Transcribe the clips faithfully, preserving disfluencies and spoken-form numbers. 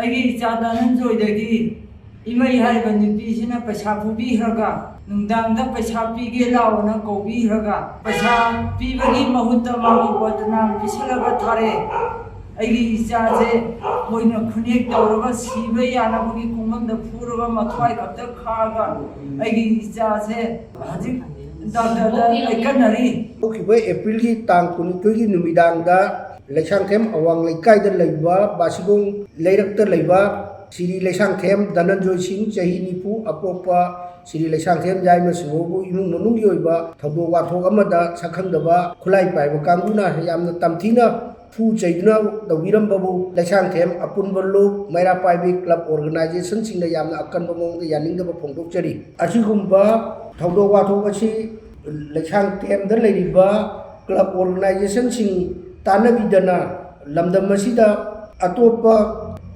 ꯑꯩꯒꯤ ꯏꯆꯥ ꯗꯥꯅꯟꯖꯣꯏꯗꯒꯤ ꯏꯃꯩ ꯍꯥꯏꯔꯤꯕ ꯅꯨꯄꯤꯁꯤꯅ ꯄꯩꯁꯥ ꯐꯨꯕꯤꯈ꯭ꯔꯒ, ꯅꯨꯡꯗꯥꯡꯗ ꯄꯩꯁꯥ ꯄꯤꯒꯦ ꯂꯥꯛꯑꯣꯅ ꯀꯧꯕꯤꯈ꯭ꯔꯒ, ꯄꯩꯁꯥ ꯄꯤꯕꯒꯤ ꯃꯍꯨꯠꯇ ꯃꯥꯕꯨ ꯕꯗꯅꯥꯝ ꯄꯤꯁꯜꯂꯒ ꯊꯥꯔꯛꯑꯦ꯫ ꯑꯩꯒꯤ ꯏꯆꯥꯁꯦ ꯃꯣꯏꯅ ꯈꯨꯅꯦꯛ ꯇꯧꯔꯒ ꯁꯤꯕ ꯌꯥꯅꯕꯒꯤ ꯈꯣꯡꯕꯝꯗ ꯐꯨꯔꯒ ꯃꯊ꯭ꯋꯥꯏ ꯈꯛꯇ ꯈꯥꯛꯑꯒ ꯑꯩꯒꯤ ꯏꯆꯥꯁꯦ ꯍꯧꯖꯤꯛ ꯗꯥꯛꯇꯔꯗ ꯂꯥꯏꯀꯠꯅꯔꯤ꯫ ꯍꯧꯈꯤꯕ ꯑꯦꯄ꯭ꯔꯤꯜꯒꯤ ꯇꯥꯡ ꯀꯨꯟꯅꯤꯊꯣꯏꯒꯤ ꯅꯨꯃꯤꯗꯥꯡꯗ ꯂꯩꯁꯥꯡꯊꯦꯝ ꯑꯋꯥꯡ ꯂꯩꯀꯥꯏꯗ ꯂꯩꯕ ꯕꯥꯁꯤꯒꯣꯡ ꯂꯩꯔꯛꯇ ꯂꯩꯕ ꯁ꯭ꯔꯤ ꯂꯩꯁꯥꯡꯊꯦꯝ ꯙꯅꯟꯖꯣꯏ ꯁꯤꯡ, ꯆꯍꯤ ꯅꯤꯐꯨ, ꯑꯄꯣꯛꯄ ꯁ꯭ꯔꯤ ꯂꯩꯁꯥꯡꯊꯦꯝ ꯌꯥꯏꯃ ꯁꯤꯡꯍꯕꯨ ꯏꯃꯨꯡ ꯃꯅꯨꯡꯒꯤ ꯑꯣꯏꯕ ꯊꯧꯗꯣꯛ ꯋꯥꯊꯣꯛ ꯑꯃꯗ ꯁꯛꯈꯪꯗꯕ ꯈꯨꯠꯂꯥꯏ ꯄꯥꯏꯕ ꯀꯥꯡꯕꯨꯅ ꯌꯥꯝꯅ ꯇꯝꯊꯤꯅ ꯐꯨ ꯆꯩꯗꯨꯅ ꯇꯧꯕꯤꯔꯝꯕꯕꯨ ꯂꯩꯁꯥꯡꯊꯦꯝ ꯑꯄꯨꯟꯕ ꯂꯨꯞ, ꯃꯩꯔꯥ ꯄꯥꯏꯕꯤ ꯀ꯭ꯂꯕ ꯑꯣꯔꯒꯅꯥꯏꯖꯦꯁꯟꯁꯤꯡꯅ ꯌꯥꯝꯅ ꯑꯀꯟꯕ ꯃꯑꯣꯡꯗ ꯌꯥꯅꯤꯡꯗꯕ ꯐꯣꯡꯗꯣꯛꯆꯔꯤ꯫ ꯑꯁꯤꯒꯨꯝꯕ ꯊꯧꯗꯣꯛ ꯋꯥꯊꯣꯛ ꯑꯁꯤ ꯂꯩꯁꯥꯡꯊꯦꯝꯗ ꯂꯩꯔꯤꯕ ꯀ꯭ꯂꯕ ꯑꯣꯔꯒꯅꯥꯏꯖꯦꯁꯟꯁꯤꯡ ꯇꯥꯟꯅꯕꯤꯗꯅ ꯂꯝꯗꯝ ꯑꯁꯤꯗ ꯑꯇꯣꯞꯄ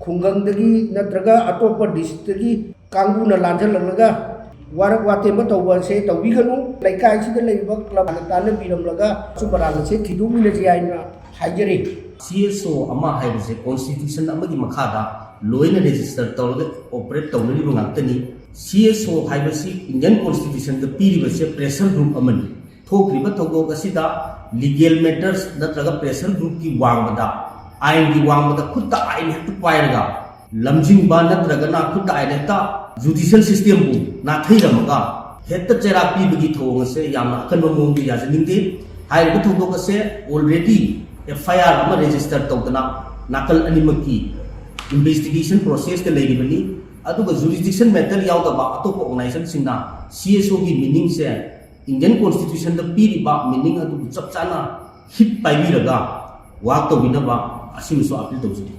ꯈꯨꯡꯒꯪꯗꯒꯤ ꯅꯠꯇ꯭ꯔꯒ ꯑꯇꯣꯞꯄ ꯗꯤꯁꯇ꯭ꯔꯤꯛꯇꯒꯤ ꯀꯥꯡꯕꯨꯅ ꯂꯥꯟꯖꯜꯂꯛꯂꯒ ꯋꯥꯔꯛ ꯋꯥꯇꯦꯝꯕ ꯇꯧꯕ ꯑꯁꯦ ꯇꯧꯕꯤꯒꯅꯨ꯫ ꯂꯩꯀꯥꯏꯁꯤꯗ ꯂꯩꯔꯤꯕ ꯀ꯭ꯂꯕꯅ ꯇꯥꯟꯅꯕꯤꯔꯝꯂꯒ ꯑꯆꯨꯝ ꯑꯔꯥꯟ ꯑꯁꯦ ꯊꯤꯗꯣꯛꯃꯤꯟꯅꯁꯤ ꯍꯥꯏꯅ ꯍꯥꯏꯖꯔꯤ꯫ ꯁꯤ ꯑꯦꯁ ꯑꯣ ꯑꯃ ꯍꯥꯏꯕꯁꯦ ꯀꯣꯟꯁꯇꯤꯇ꯭ꯌꯨꯁꯟ ꯑꯃꯒꯤ ꯃꯈꯥꯗ ꯂꯣꯏꯅ ꯔꯦꯖꯤꯁꯇꯔ ꯇꯧꯔꯒ ꯑꯣꯄꯔꯦꯠ ꯇꯧꯅꯔꯤꯕ ꯉꯥꯛꯇꯅꯤ꯫ ꯁꯤ ꯑꯦꯁ ꯑꯣ ꯍꯥꯏꯕꯁꯤ ꯏꯟꯗꯤꯌꯟ ꯀꯣꯟꯁꯇꯤꯇ꯭ꯌꯨꯁꯟꯗ ꯄꯤꯔꯤꯕꯁꯦ ꯄ꯭ꯔꯦꯁꯔ ꯒ꯭ꯔꯨꯞ ꯑꯃꯅꯤ꯫ ꯊꯣꯛꯈ꯭ꯔꯤꯕ ꯊꯧꯗꯣꯛ ꯑꯁꯤꯗ ꯂꯤꯒꯦꯜ ꯃꯦꯇꯔꯁ ꯅꯠꯇ꯭ꯔꯒ ꯄ꯭ꯔꯦꯁꯔ ꯒ꯭ꯔꯨꯞꯀꯤ ꯋꯥꯡꯃꯗ, ꯑꯥꯏꯟꯒꯤ ꯋꯥꯡꯃꯗ ꯈꯨꯠꯇ ꯑꯥꯏꯟ ꯍꯦꯛꯇ ꯄꯥꯏꯔꯒ ꯂꯝꯖꯤꯡꯕ ꯅꯠꯇ꯭ꯔꯒꯅ ꯈꯨꯠꯇ ꯑꯥꯏꯟ ꯍꯦꯛꯇ ꯖꯨꯗꯤꯁꯤꯌꯦꯜ ꯁꯤꯁꯇꯦꯝꯕꯨ ꯅꯥꯊꯩꯔꯝꯃꯒ ꯍꯦꯛꯇ ꯆꯩꯔꯥꯛ ꯄꯤꯕꯒꯤ ꯊꯧꯑꯣꯡ ꯑꯁꯦ ꯌꯥꯝꯅ ꯑꯀꯟꯕ ꯃꯑꯣꯡꯗ ꯌꯥꯖꯅꯤꯡꯗꯦ꯫ ꯍꯥꯏꯔꯤꯕ ꯊꯧꯗꯣꯛ ꯑꯁꯦ ꯑꯣꯜꯔꯦꯗꯤ ꯑꯦꯐ ꯑꯥꯏ ꯑꯥꯔ ꯑꯃ ꯔꯦꯖꯤꯁꯇꯔ ꯇꯧꯗꯅ ꯅꯥꯀꯜ ꯑꯅꯤꯃꯛꯀꯤ ꯏꯟꯚꯦꯁꯇꯤꯒꯦꯁꯟ ꯄ꯭ꯔꯣꯁꯦꯁꯇ ꯂꯩꯔꯤꯕꯅꯤ꯫ ꯑꯗꯨꯒ ꯖꯨꯔꯤꯁꯗꯤꯛꯁꯟ ꯃꯦꯇꯔ ꯌꯥꯎꯗꯕ ꯑꯇꯣꯞꯄ ꯑꯣꯔꯒꯅꯥꯏꯖꯦꯁꯟꯁꯤꯡꯅ ꯁꯤ ꯑꯦꯁ ꯑꯣꯒꯤ ꯃꯤꯅꯤꯡꯁꯦ ꯏꯟꯗꯤꯌꯟ ꯀꯣꯟꯁꯇꯤꯇ꯭ꯌꯨꯁꯟꯗ ꯄꯤꯔꯤꯕ ꯃꯤꯅꯤꯡ ꯑꯗꯨꯕꯨ ꯆꯞ ꯆꯥꯅ ꯍꯤꯠ ꯄꯥꯏꯕꯤꯔꯒ ꯋꯥꯛ ꯇꯧꯕꯤꯅꯕ ꯑꯁꯤꯃꯁꯨ ꯑꯄꯤꯜ ꯇꯧꯖꯔꯤ꯫